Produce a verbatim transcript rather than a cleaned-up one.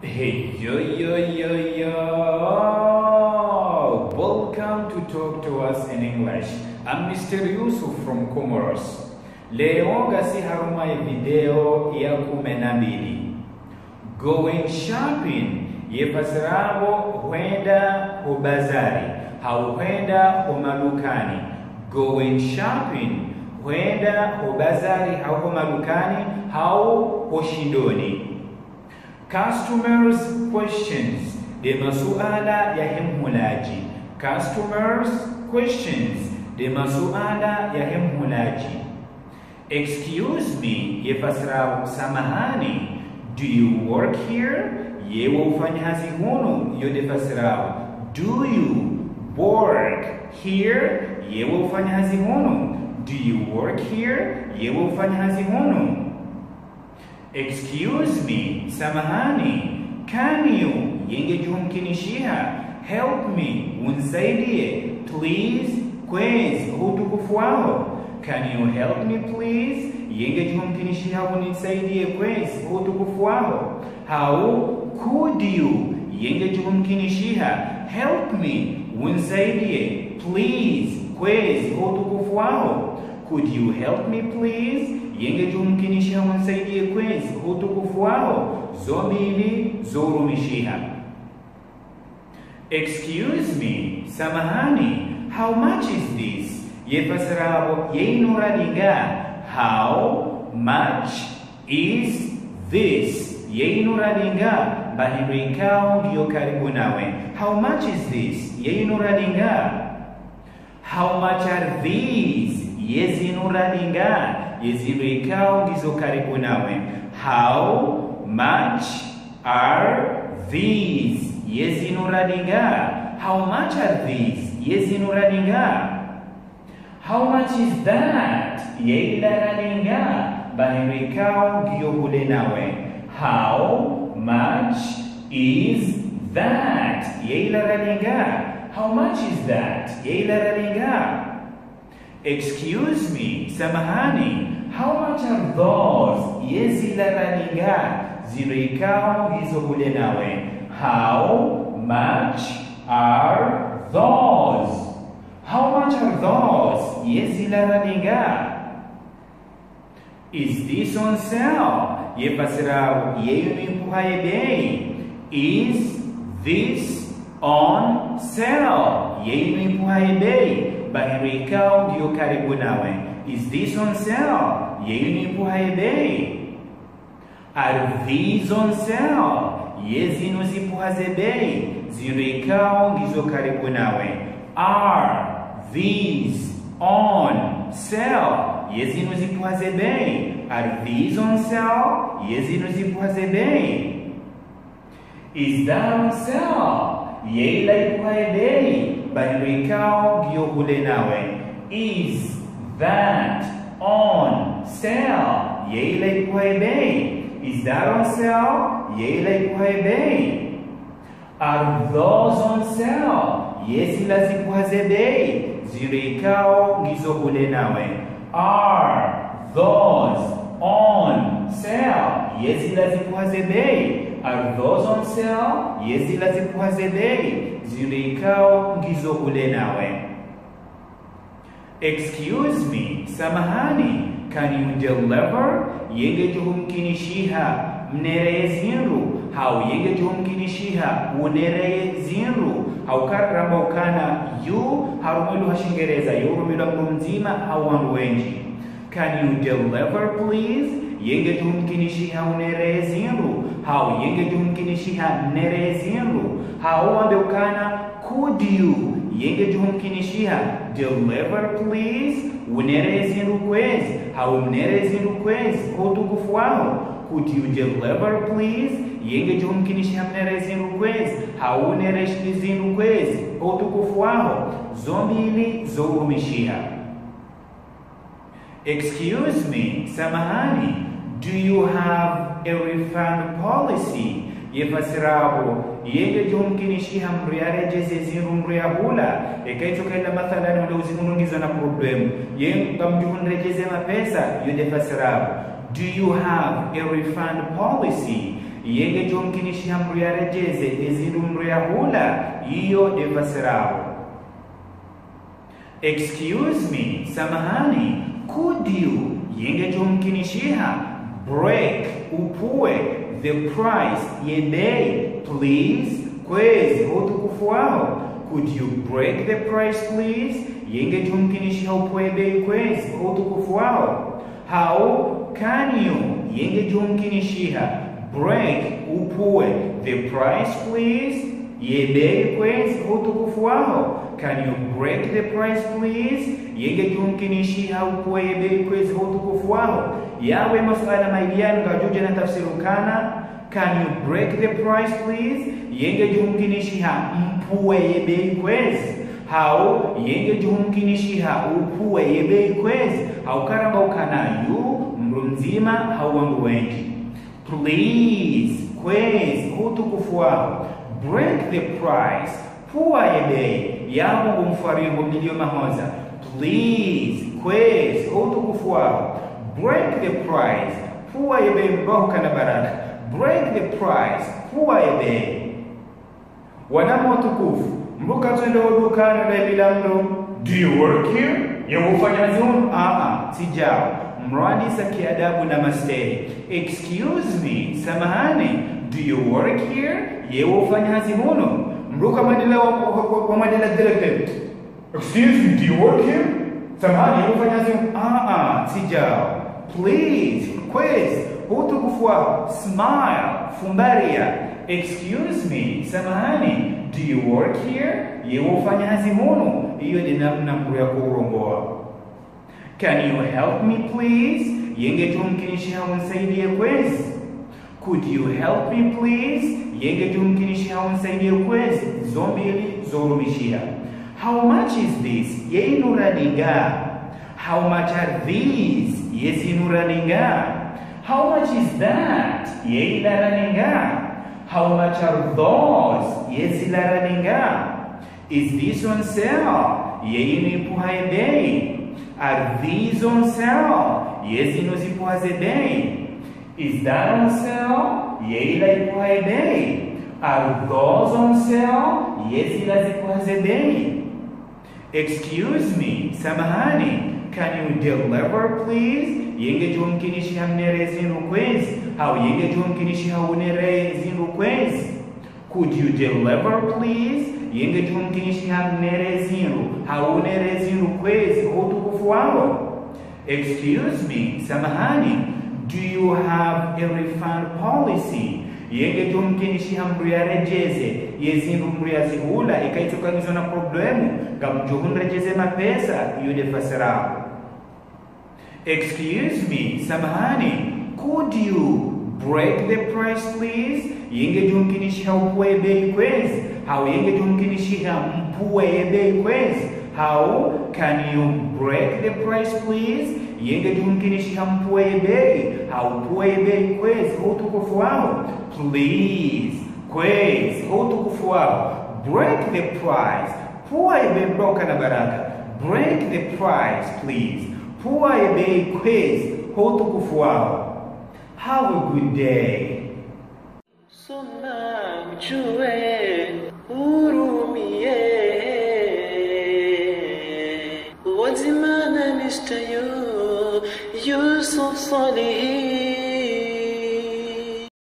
Hey, yo, yo, yo, yo! Welcome to Talk to Us in English. I'm Mister Yusuf from Comoros. Leo ngasi harumwa ye video ya kume na mbili. Going shopping, ye fasiri yapvo hwenda ho bazari, hau hwenda ho madukani. Going shopping, hwenda ho bazari, hau ho madukani, hau ho shindoni. Customers' questions, nde masuala yahe mhulaji. Customers' questions, nde masuala yahe mhulaji. Excuse me, ye fasiri yapvo samahani. Do you work here? Ye we ufanya hazi hunu? Yo nde fasiri yapvo. Do you work here? Ye we ufanya hazi hunu? Do you work here? Ye we ufanya hazi hunu? Excuse me, samahani. Can you, ye ngedjo humkinishiha, help me, unisaidie, please, kwezi, ho utukufu waho? Can you help me, please? Ye ngedjo humkinishiha, unisaidie, kwezi, ho utukufu waho? Hau, could you, ye ngedjo humkinishiha, help me, unisaidie, please, kwezi, ho utukufu waho? Could you help me, please? Ye ngedjo humkinishiha unisaidie, kwezi, ho utukufu waho? Zo mbili zo urumishiha. Excuse me, samahani, how much is this? Ye fasiri yapvo, ye inu riali nga? How much is this? Ye inu riali nga? Mba hindru ikao ngiyo karibu nawe. How much is this? Ye inu riali nga? How much are these? Ye zinu riali nga? Ye zindru ikao ngizo karibu nawe. How much are these? Ye zinu riali nga? How much are these? Ye zinu riali nga? How much is that? Ye ila riali nga? Mba hindru ikao ngiyo hule nawe. How much is that? Ye ila riali nga? How much is that? Ye ila riali nga? Excuse me, samahani, how much are those? Ye zila riali nga? Zindru ikao ngizo hule nawe. How much are those? How much are those? Ye zila riali nga? Is this on sale? Ye fasiri yapvo, ye inu ipvuha ye bei? Is this on sale? Ye inu ipvuha ye bei? Mba hindru ikao ngiyo karibu nawe. Is this on sale? Ye inu ipvuha ye bei? Are these on sale? Ye zinu zipvuha ze bei? Zindru ikao ngizo karibu nawe. Are these on sale? Ye zinu zipvuha ze bei? Are these on sale? Ye zinu zipvuha ze bei? Is that on sale? Ye ila ipvuha ye bei? Mba hindru ikao ngiyo hule nawe. Is that on sale? Ye ila ipvuha ye bei? Is that on sale? Ye ila ipvuha ye bei? Are those on sale? Ye zila zipvuha ze bei? Zindru ikao ngizo hule nawe. Are those on sale? Ye zila zipvuha ze bei? Are those on sale? Ye zila zipvuha ze bei? Zindru ikao ngizo hule nawe. Excuse me, samahani, can you deliver? Ye ngedjo humkinishiha mnireye zindru, hau ye ngedjo humkinishiha unireye zindru, hau karamba ukana you harumwa lugha ya Shingereza, yo urumilwa mndru mdzima hau wandru wendji. Can you deliver, please? Ye ngedjo humkinishiha unireye zindru, hau ye ngedjo humkinishiha mnireye zindru, hau wambe ukana, could you? Ye ngedjo humkinishiha, deliver, please? Unireye zindru kwezi, hau mnireye zindru kwezi, ho utukufu waho. Could you deliver, please? Ye ngedjo humkinishiha mnireye zindru kwezi, hau unireye zindru kwezi, ho utukufu waho. Zo mbili zo urumishiha. Excuse me, samahani, do you have a refund policy? Ye fasiri yapvo, ye ngedjo humkinishiha mndru yaredjeze zindru mndru yahula? Eka itsoka ila mathalani ule uzi hunu ngizo na problème, ye ngamdjo huniredjeze mapesa? Yo nde fasiri yapvo. Do you have a refund policy? Yenge djumkinishiha mdru yaredjeze ezindru mdru yahula, iyo nde fasiri yaho. Excuse me, samahani, could you, yenge djumkinishiha, break, upvue, the price, ye bei, please, kwezi, ho utukufu waho. Could you break the price, please? Yenge djumkinishiha upvue ye bei kwezi, ho utukufu waho. Hau, can you, yenge djumkinishiha, break, upvue, the price, please? Ye bei kwezi, ho utukufu waho. Can you break the price, please? Yenge djumkinishiha upvue ye bei kwezi, ho utukufu waho. Yawe masuala mayili yanu ngayodja na tafsiri ukana, can you break the price, please? Yenge djumkinishiha mpvue ye bei kwezi. Hau, yenge djumkinishiha upvue ye bei kwezi. Hau karamba ukana you, mdru mdzima, hau wandru wendji. Please, kwezi, ho utukufu waho. Break the price, pvua ye bei. Yaho ngo mfwari ngo milio mahoza. Please, kwezi, ho utukufu waho. Break the price, pvua ye bei, mbahu kana baraka. Break the price, pvua ye bei. Wananya watukufu, mdru katswenda ho dukani nda yambia mdru, "Do you work here?" Yewe ufanya hazi hunu? Aa, tsi djawo. Mdru handisa kiadabu na mastehi. "Excuse me, samahani, do you work here?" Yewe ufanya hazi hunu? Mdru kamwendela wa, wa, wa, wamwendela direct. "Excuse me, do you work here?" Samahani, yewe ufanya hazi hunu? Aa, tsi djawo. Please, kwezi, ho utukufu waho, smile, fumbaria. "Excuse me, samahani, do you work here?" Yewe ufanya hazi hunu? Iyo nde namna mdru yako urongoa. "Can you help me, please?" Yenge djumkinishiha unisaidie kwezi. "Could you help me, please?" Yenge djumkinishiha unisaidie kwezi. Zo mbili zo urumishiha. "How much is this?" Ye inu riali nga? "How much are these?" Ye zinu riali nga? "How much is that?" Ye ila riali nga? "How much are those?" Ye zila riali nga? "Is this on sale?" Ye inu ipvuha ye bei? "Are these on sale?" Ye zinu zipvuha ze bei? "Is that on sale?" Ye ila ipvuha ye bei? "Are those on sale?" Ye zila zipvuha ze bei? "Excuse me, samahani, can you deliver, please?" Yenge djumkinishiha mniree zindru kwezi? Hau yenge djumkinishiha uniree zindru kwezi? "Could you deliver, please?" Yenge djumkinishiha mniree zindru, hau uniree zindru kwezi, ho utukufu waho. "Excuse me, samahani, do you have a refund policy?" Yenge djumkinishiha mdru yaredjeze ye zindru mdru yazihula, eka itsoka ngizo na problemu, ngamdjo huniredjeze mapesa, iyo nde fasiri yaho. "Excuse me, samahani, could you break the price, please?" Yenge djumkinishiha upvue ye bei kwezi? Hau yenge djumkinishiha mpvue ye bei kwezi? Hau, can you break the price, please? Yenge djumkinishiha mpvue ye bei? Hau pvua ye bei kwezi, ho utukufu waho. Please, kwezi, ho utukufu waho. Break the price. Pvua ye bei, mdru kana baraka. Break the price, please. Pvua ye bei kwezi, ho utukufu waho. Have a good day. Soma udjuwe, urumie. Wadzima na Mister Yu-, Yusuf Salihi.